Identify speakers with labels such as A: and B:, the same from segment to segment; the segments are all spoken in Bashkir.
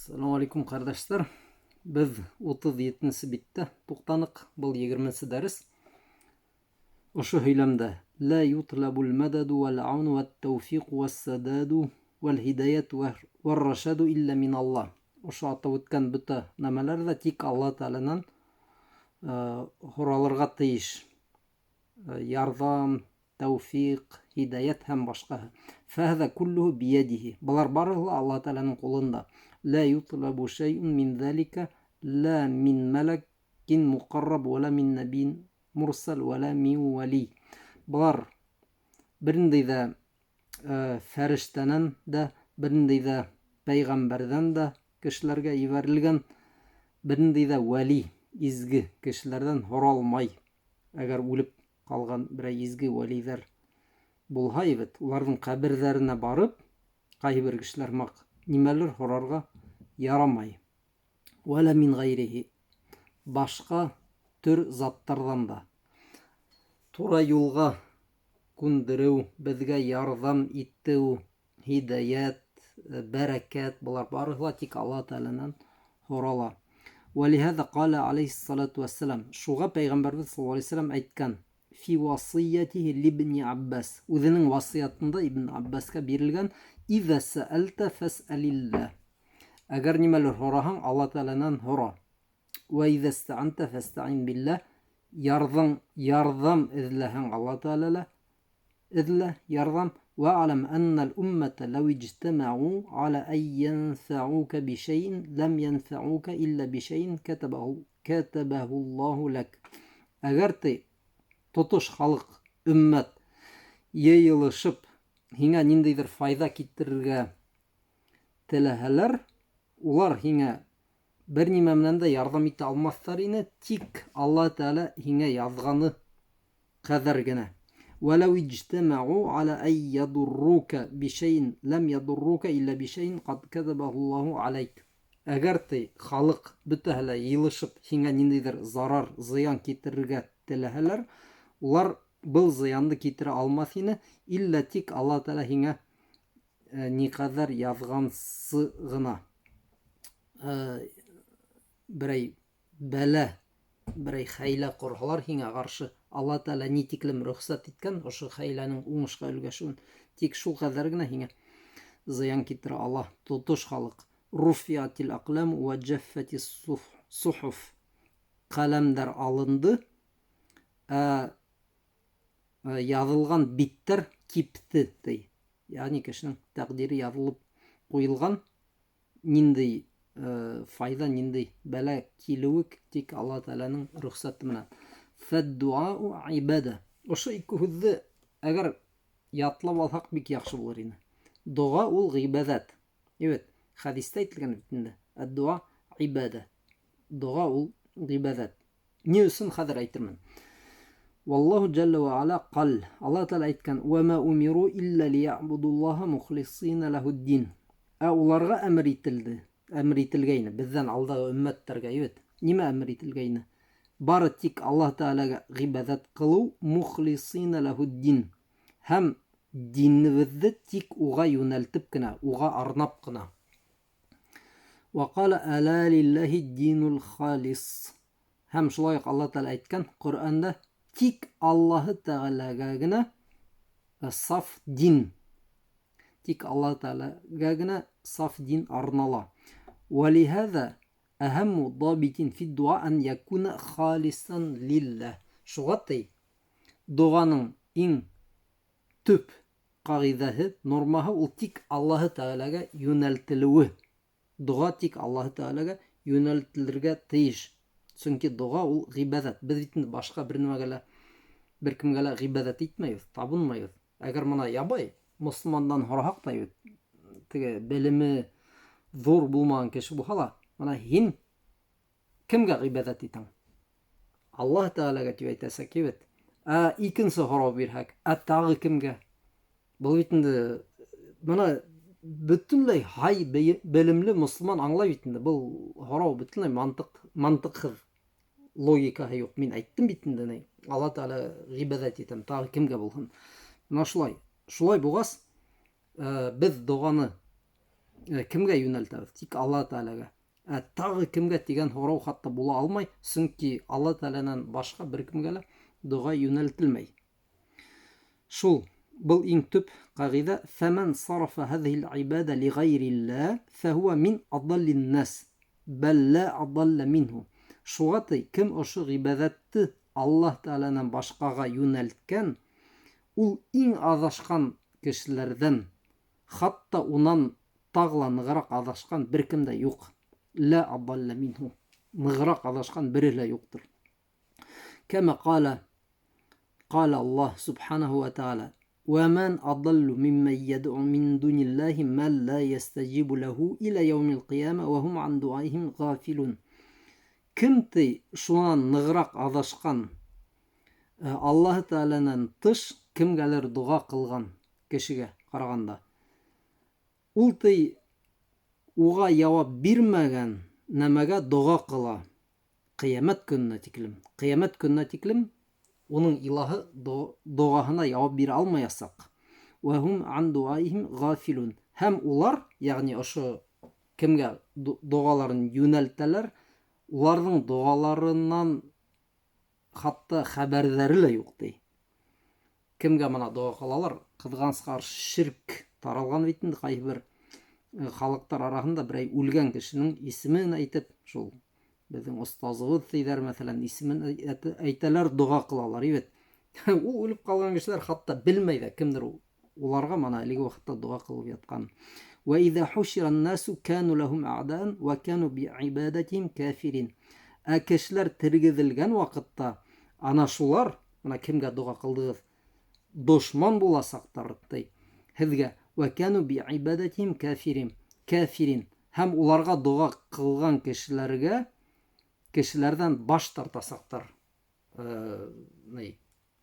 A: Ассаламу алейкум, ҡәрҙәштәр. Беҙ 37-нсе биттә туҡтаныҡ. Был 20-нсе дәрес. Ошо һөйләмдә ла ютлабул мәдәду вәл ауну вәт тәүфиҡу вәс сәдәду вәл һидаяту вәр рашаду илля мин Алла. Ошо атап үткән бөтә нәмәләр ҙә тик Алла Тәғәләнән һоралырға тейеш. Ярҙам, тәүфиҡ, һидаят һәм башҡаһы. Фәһәҙә күллүһү биядиһи. Былар барыһы ла Аллаһ Тәғәләнең ҡулында. Лә ютлабу шәйун мин залика ла мин мәләкин муҡарраб вә ла мин нәбин мурсал вә ла мин вәли. Былар бер ниндәй ҙә фәрештәнән дә, бер ниндәй ҙә пәйғәмбәрҙән дә кешеләргә ебәрелгән, бер ниндәй ҙә вәли, изге кешеләрҙән һоралмай. Әгәр үлеп ҡалған берәй изге вәлиҙәр булһа бит, уларҙың ҡәберҙәренә барып, ҡайһы бер кешеләр һымаҡ нимәлер һорарға ярамай. Вәлә мин ғәйриһи. Башҡа төр заттарҙан да. Тура юлға күндереү, беҙгә ярҙам итеү, һидаят, бәрәкәт, былар барыһы ла тик Аллаһ Тәғәләнән һорала. Вәлиһәҙә ҡалә алейһиссалату вәссәләм. Шуға пәйғәмбәрбеҙ саллаллаһу алейһи вәсәләм әйткән: фи васыйәтиһи либни Аббас. Үҙенең васыятында Ибн Аббасҡа бирелгән: "Иҙа сәәлтә фәсәлилләһ". Әгәр нимәлер һораһаң, Аллаһ Тәғәләнән һора. Вә иҙа истәғәнтә фәстәғин билләһ. Ярҙам эҙләһәң, Аллаһ Тәғәләлә эҙлә ярҙам. Вәғләм әннәл уммәтә ләү иджтәмәғу аля ән йәнфәғука бишәйин ләм йәнфәғука илля бишәйин кәтәбәһуллаһу ләк. Әгәр ти тотош халыҡ, өммәт йыйылышып һиңә ниндәйҙер файҙа китерергә теләһәләр, улар һиңә бер нимә менән дә ярҙам итә алмаҫтар ине, тик Аллаһ Тәғәлә һиңә яҙғаны ҡәҙәр генә. Вәләү иджтәмәғу аля ән ядуррука бишәйин ләм ядуррука илля бишәйин ҡад кәтәбәһуллаһу алейк. Әгәр ти халыҡ бөтәһе лә йыйылышып һиңә ниндәйҙер зарар, зыян китерергә теләһәләр, улар был зыянды китерә алмаҫ ине, илля тик Аллаһ Тәғәлә һиңә ни ҡәҙәр яҙғансы ғына. Берәй бәлә, берәй хәйлә ҡорһалар һиңә ҡаршы, Аллаһ Тәғәлә ни тиклем рөхсәт иткән ошо хәйләнең уңышҡа өлгәшеүен, тик шул ҡәҙәр генә һиңә зыян китерә ала. Тотош халыҡ. Руфиатил аҡлам вә джәффәтис сухуф. Ҡәләмдәр алынды, ә яҙылған биттәр кипте, ти. Ягъни кешенең тәҡдире яҙылып ҡуйылған, ниндәй файҙа, ниндәй бәлә килеүе тик Аллаһ Тәғәләнең рөхсәте менән. Фәд-дуау ибада. Ошо ике һүҙҙе әгәр ятлап алһаҡ бик яҡшы булыр ине. Доға ул ғибәҙәт. Эйе, хәдистә әйтелгән бит инде. Әд-дуа ибада. Доға ул ғибәҙәт. Ни өсөн хәҙер әйтермен. Валлаху джалла ва аля ҡал. Аллаһ Тәғәлә әйткән: "Ва ма умиру илля лиябудуллаһа мухлисина лахуд-дин". Ә уларға әмер ителде. Әмер ителгәйне беҙҙән алдағы өммәттәргә, бит. Нимә әмер ителгәйне? Бары тик Аллаһ Тәғәләгә ғибәҙәт ҡылыу, мухлисина лахуд-дин. Һәм динебеҙҙе тик уға йүнәлтеп кенә, уға арнап ҡына. Ва ҡала әлә лиллаһи динул халис. Һәм шулай уҡ Аллаһ Тәғәлә әйткән Ҡөрьәндә: тик Аллаһы Тәғәләгә генә саф дин. Тик Аллаһ Тәғәләгә генә саф дин арнала. Ва лиһаза әһәмму дабитин фид дуа ан якуна халисан лиллаһ. Шуға ти доғаның иң төп ҡағиҙәһе, нормаһы ул тик Аллаһы Тәғәләгә йүнәлтелеүе. Доға тик Аллаһы Тәғәләгә йүнәлтелергә тейеш. Сөнки доға ул ғибәҙәт. Беҙ бит инде башҡа бер нәмәгә лә, бер кемгә лә ғибәҙәт итмәйбеҙ, табынмайбыҙ. Әгәр мына ябай мосолмандан һораһаҡ та бит, теге белеме ҙур булмаған кеше булһа ла, мына һин кемгә ғибәҙәт итәң? Аллаһ Тәғәләгә тип әйтәсәк бит. Ә икенсе һорау бирһәк, ә тағы кемгә? Был бит инде мына бөтөнләй һай белемле мосолман аңлай бит инде. Был һорау бөтөнләй мантыҡһыҙ, логикаһы юҡ. Мин әйттем бит инде, ни, Аллаһ Тәғәлә ғибәҙәт итәм, тағы кемгә булһын. Мына шулай. Шулай булғас, беҙ доғаны Кемгә йүнәлтәбеҙ? Тик Алла Тәғәләгә. Ә тағы кемгә тигән һорау хатта була алмай, сөнки Алла Тәғәләнән башҡа бер кемгә лә доға йүнәлтелмәй. Шул, был иң төп ҡағиҙә. Фәмән сарафа һәҙиһил ғибадә лиғәйриллә фәһүә мин адаллин нас бәл лә адаллә минһу. Шуға ти, кем ошо ғибәҙәтте Аллаһ Тәғәләнән башҡаға йүнәлткән, ул иң аҙашҡан кешеләрҙән, хатта унан тағы ла нығыраҡ аҙашҡан бер кем дә юҡ. Лә адаллә минһу. Нығыраҡ аҙашҡан бере лә юҡтыр. Кәмә ҡалә ҡалә Аллаһ субханаһу ва тәғәлә وَمَنْ أَضَلُّ مِمَّنْ يَدْعُو مِنْ دُونِ اللَّهِ مَنْ لَا يَسْتَجِيبُ لَهُ إِلَى يَوْمِ الْقِيَامَةِ وَهُمْ عَنْ دُعَائِهِمْ غَافِلُونَ. Кем ти шунан нығыраҡ аҙашҡан Аллаһы Тәғәләнән тыш кемгәлер доға ҡылған кешегә ҡарағанда, ул ти уға яуап бирмәгән нәмәгә доға ҡыла ҡиәмәт көнөнә тиклем. Ҡиәмәт көнөнә тиклем уның илаһы доғаһына яуап бирә алмаясаҡ. Вәһум ан дуаихим ғафилун. Һәм улар, йәғни ошо кемгә доғаларын йүнәлтәләр, уларҙың доғаларынан хатта хәбәрҙәре лә юҡ ти. Кемгә мына доға ҡылалар? Ҡыҙғанысҡа ҡаршы ширк таралған бит инде ҡайһы бер халыҡтар араһында берәй үлгән кешенең исемен әйтеп, шул беҙҙең остазыбыҙ тиҙәр, мәҫәлән, исемен әйтәләр, доға ҡылалар, бит. Ул үлеп ҡалған кешеләр хатта белмәй ҙә кемдер уларға мына әлеге ваҡытта доға ҡылып ятҡан. Вә иҙа хушира н-насу кану лаһум аъдаан ва кану би'ибадатихим кафирин. Ә кешеләр тергеҙелгән ваҡытта ана шулар, мына кемгә доға ҡылдығыҙ, дошман буласаҡтар ти һеҙгә. Вә кану би'ибадатихим кафирин. Кафирин. Һәм уларға доға ҡылған кешеләргә кешеләрҙән баш тартасаҡтар.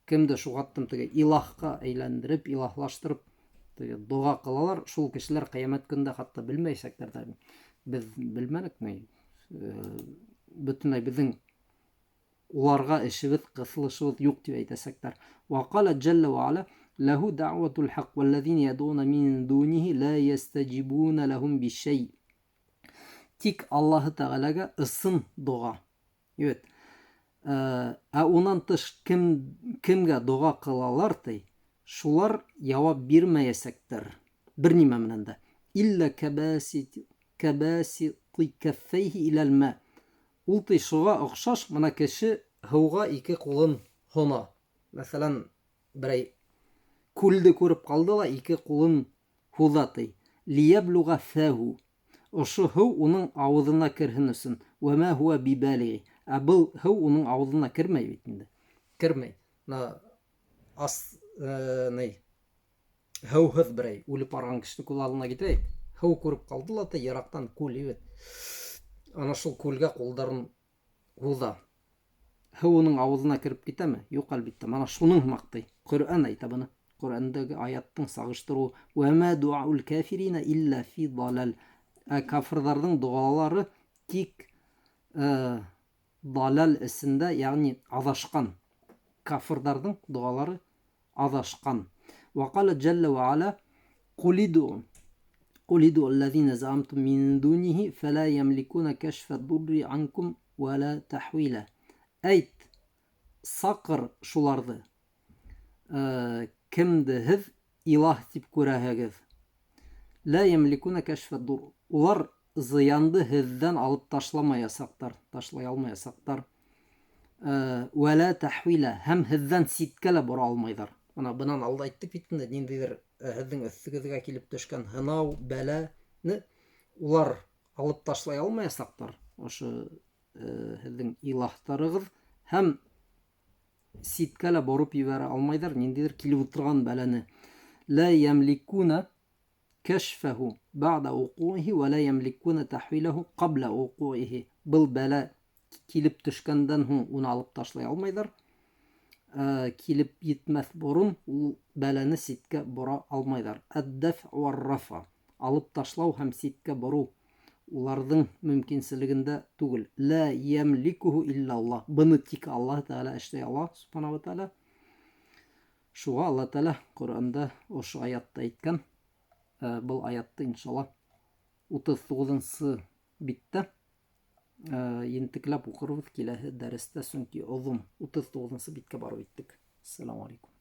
A: Кемде шуғаттым теге илаһҡа әйләндереп, илаһлаштырып теге доға ҡылалар, шул кешеләр ҡиәмәт көнөндә хатта белмәйәсәктәр ҙә. Беҙ белмәнек ни, бөтөнләй беҙҙең уларға эшебеҙ, ҡыҫылышыбыҙ юҡ тип әйтәсәктәр. Ва ҡала джәллә ва аля ләһу дәғвәтул хәҡ вәлләзина ядуна мин дунихи ла ястаҗибуна ләһум бишәй. Тик Аллаһы Тәғәләгә ысын доға. Evet. Ә унан тыш кемгә доға ҡылалар ти, шулар яуап бирмәйәсәктәр. Бер нимә менән дә. Илля кәбәсити кәффәйһи иләл мә. Ул ти шуға оҡшаш, мына кеше һыуға ике ҡулын һона. Мәҫәлән, берәй күлде күреп ҡалды ла ике ҡулын һуҙа ти. Лияблуға фәһу. Ошо һыу уның ауыҙына керһен өсөн. Вә мә һуә бибәлиғи. Ә был һыу уның ауыҙына кермәй бит инде. Кермәй. Мына ас, ней, һыуһыҙ берәй үлеп барған кешене күҙ алдына китерәйек. Һыу күреп ҡалды ла ти, йыраҡтан күл бит. Ана шул күлгә ҡулдарын һуҙа. Һыу уның ауыҙына кереп китәме? Юҡ, әлбиттә. Мына шуның һымаҡ ти. Ҡөрьән әйтә быны. Ҡөрьәндәге аяттың сағыштырыуы. Вә мә дуаул кафирина илля фи далал. Ә кафырҙарҙың доғалары тик далал эсендә, йәғни аҙашҡан. Кафырҙарҙың доғалары аҙашҡан. Вә ҡала джәллә вә аля ҡулиду аллазина заамтум мин дунихи фәлә ямликуна кәшфә дурри анкум вә лә тәхвила. Әйт, саҡыр шуларҙы. Кемде һеҙ илаһ тип күрәһегеҙ? Лә ямликуна кәшфә дур. Улар зыянды һеҙҙән алып ташламаясаҡтар, ташлай алмаясаҡтар. Вә лә тәхвила. Һәм һеҙҙән ситкә лә бора алмайҙар. Мына бынан алда әйттек бит инде, ниндәйҙер һеҙҙең өҫтөгөҙгә килеп төшкән һынау, бәләне улар алып ташлай алмаясаҡтар. Ошо һеҙҙең илаһтарығыҙ һәм ситкә лә бороп ебәрә алмайҙар ниндәйҙер килеп ултырған бәләне. Лә ямликуна кәшфәһу бәғдә вуҡуихи вә лә ямликуна тәхвиләһу ҡабла вуҡуихи. Был бәлә килеп төшкәндән һуң уны алып ташлай алмайҙар. Килеп етмәҫ борон ул бәләне ситкә бора алмайҙар. Әд-дәф вәр-рафа. Алып ташлау һәм ситкә бороу уларҙың мөмкинселегендә түгел. Лә ямликуху илля Аллаһ. Быны тик Аллаһ Тәғәлә эшләй ала, субхана ва тәғәлә. Шуға Аллаһ Тәғәлә Ҡөрьәндә ошо аятты әйткән. Был аятты иншалла 39-нсы биттә. Ентекләп уҡырбыҙ киләһе дәрестә, сөнки оҙон 39-нсы биткә барып еттек. Ассаламу алейкум.